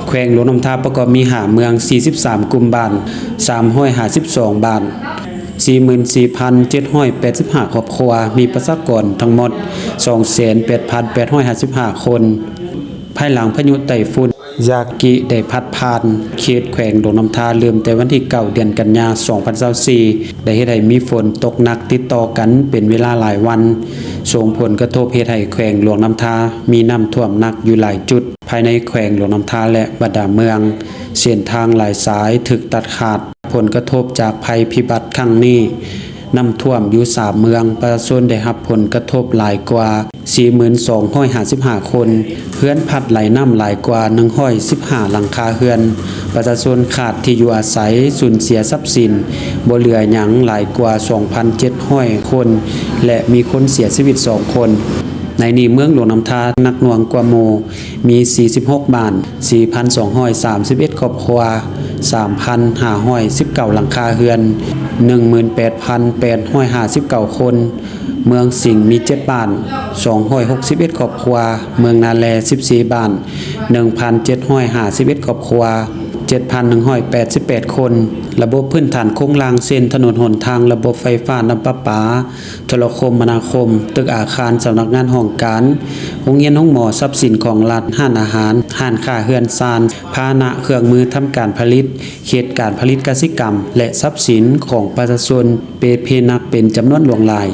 ແຂວງຫຼວງນ້ຳທາປະກອບມີຫ້າເມືອງ, ສີ່ສິບສາມກຸ່ມບ້ານ, ສາມຮ້ອຍຫ້າສິບສອງບ້ານ, ສີ່ໝື່ນສີ່ພັນເຈັດຮ້ອຍແປດສິບຫ້າຄອບຄົວ, ມີປະຊາກອນທັງໝົດ ສອງແສນແປດພັນແປດຮ້ອຍຫ້າສິບຫ້າຄົນ. ພາຍຫຼັງພາຍຸໄຕ້ຝຸ່ນຢາກິໄດ້ພັດຜ່ານເຂດແຂວງຫຼວງນ້ຳທາ ເລີ່ມແຕ່ວັນທີເກົ້າ ເດືອນກັນຍາ ສອງພັນຊາວສີ່ ໄດ້ເຮັດໃຫ້ມີຝົນຕົກໜັກຕິດຕໍ່ກັນເປັນເວລາຫຼາຍວັນ, ສົ່ງຜົນກະທົບເຮັດໃຫ້ແຂວງຫຼວງນ້ຳທາມີນ້ຳຖ້ວມໜັກຢູ່ຫຼາຍຈຸດ ພາຍໃນແຂວງຫຼວງນ້ຳທາ ແລະ ບັນດາເມືອງ, ເສັ້ນທາງຫຼາຍສາຍຖືກຕັດຂາດ. ຜົນກະທົບຈາກໄພພິບັດຄັ້ງນີ້, ນ້ຳຖ້ວມຢູ່ສາມເມືອງ, ປະຊາຊົນໄດ້ຮັບຜົນກະທົບຫຼາຍກວ່າ ສີ່ໝື່ນສອງຮ້ອຍຫ້າສິບຫ້າຄົນ, ເຮືອນພັດໄຫຼນ້ຳຫຼາຍກວ່າ ໜຶ່ງຮ້ອຍສິບຫ້າຫຼັງຄາເຮືອນ, ປະຊາຊົນຂາດທີ່ຢູ່ອາໄສ, ສູນເສຍຊັບສິນບໍ່ເຫຼືອຫຍັງຫຼາຍກວ່າ ສອງພັນເຈັດຮ້ອຍຄົນ ແລະ ມີຄົນເສຍຊີວິດສອງຄົນ. ໃນນີ້ເມືອງຫຼວງນ້ຳທາໜັກໜ່ວງກວ່າໝູ່ ມີສີ່ສິບຫົກບ້ານ, ສີ່ພັນສອງຮ້ອຍສາມສິບເອັດຄອບຄົວ, ສາມພັນຫ້າຮ້ອຍສິບເກົ້າຫຼັງຄາເຮືອນ, ໜຶ່ງໝື່ນແປດພັນແປດຮ້ອຍຫ້າສິບເກົ້າຄົນ. ເມືອງສິງມີເຈັດບ້ານ, ສອງຮ້ອຍຫົກສິບເອັດຄອບຄົວ, ເມືອງນາແລສິບສີ່ບ້ານ, ໜຶ່ງພັນເຈັດຮ້ອຍຫ້າສິບເອັດຄອບຄົວ, ເຈັດພັນໜຶ່ງຮ້ອຍແປດສິບແປດຄົນ. ລະບົບພື້ນຖານໂຄງລ່າງເຊັ່ນ ຖະໜົນຫົນທາງ, ລະບົບໄຟຟ້າ, ນ້ຳປະປາ, ໂທລະຄົມມະນາຄົມ, ຕຶກອາຄານສຳນັກງານຫ້ອງການ, ໂຮງຮຽນໂຮງໝໍ, ຊັບສິນຂອງລັດ, ຮ້ານອາຫານ, ຮ້ານຄ້າເຮືອນຊານ, ພາຫະນະເຄື່ອງມືທຳການຜະລິດ, ເຂດການຜະລິດກະສິກຳ ແລະ ຊັບສິນຂອງປະຊາຊົນເປ່ເພໜັກເປັນຈຳນວນຫຼວງຫຼາຍ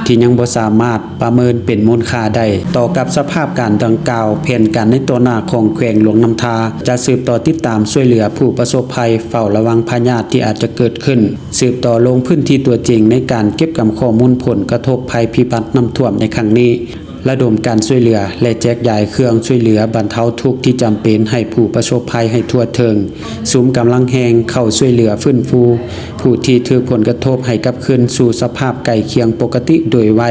ທີ່ຍັງບໍ່ສາມາດປະເມີນເປັນມູນຄ່າໄດ້. ຕໍ່ກັບສະພາບການດັ່ງກ່າວ, ແຜນການໃນຕໍ່ໜ້າຂອງແຂວງຫຼວງນ້ຳທາ ຈະສືບຕໍ່ຕິດຕາມຊ່ວຍເຫຼືອຜູ້ປະສົບໄພ, ເຝົ້າລະວັງພະຍາດທີ່ອາດຈະເກີດຂຶ້ນ, ສືບຕໍ່ລົງພື້ນທີ່ຕົວຈິງໃນການເກັບກຳຂໍ້ມູນຜົນກະທົບໄພພິບັດນ້ຳຖ້ວມໃນຄັ້ງນີ້, ລະດົມການຊ່ວຍເຫຼືອ ແລະ ແຈກຢາຍເຄື່ອງຊ່ວຍເຫຼືອບັນເທົາທຸກທີ່ຈຳເປັນໃຫ້ຜູ້ປະສົບໄພໃຫ້ທົ່ວເຖິງ, ສຸມກຳລັງແຮງເຂົ້າຊ່ວຍເຫຼືອຟື້ນຟູຜູ້ທີ່ຖືກຜົນກະທົບໃຫ້ກັບຄືນສູ່ສະພາບໃກ້ຄຽງປົກກະຕິໂດຍໄວ,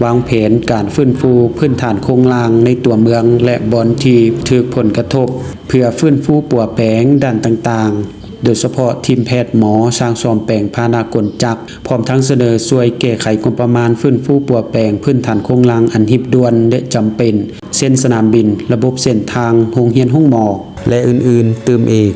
ວາງແຜນການຟື້ນຟູພື້ນຖານໂຄງລ່າງໃນຕົວເມືອງ ແລະ ບ່ອນທີ່ຖືກຜົນກະທົບ ເພື່ອຟື້ນຟູປົວແປງດ້ານຕ່າງໆ. ໂດຍສະເພາະທີມແພດໝໍ, ຊ່າງສ້ອມແປງພາຫະນະກົນຈັກ, ພ້ອມທັງສະເໜີຊ່ວຍແກ້ໄຂງົບປະມານຟື້ນຟູປົວແປງພື້ນຖານໂຄງລ່າງອັນຮີບດ່ວນ ແລະ ຈຳເປັນ ເຊັ່ນ ສະໜາມບິນ, ລະບົບເສັ້ນທາງ, ໂຮງຮຽນໂຮງໝໍ ແລະ ອື່ນໆຕື່ມອີກ.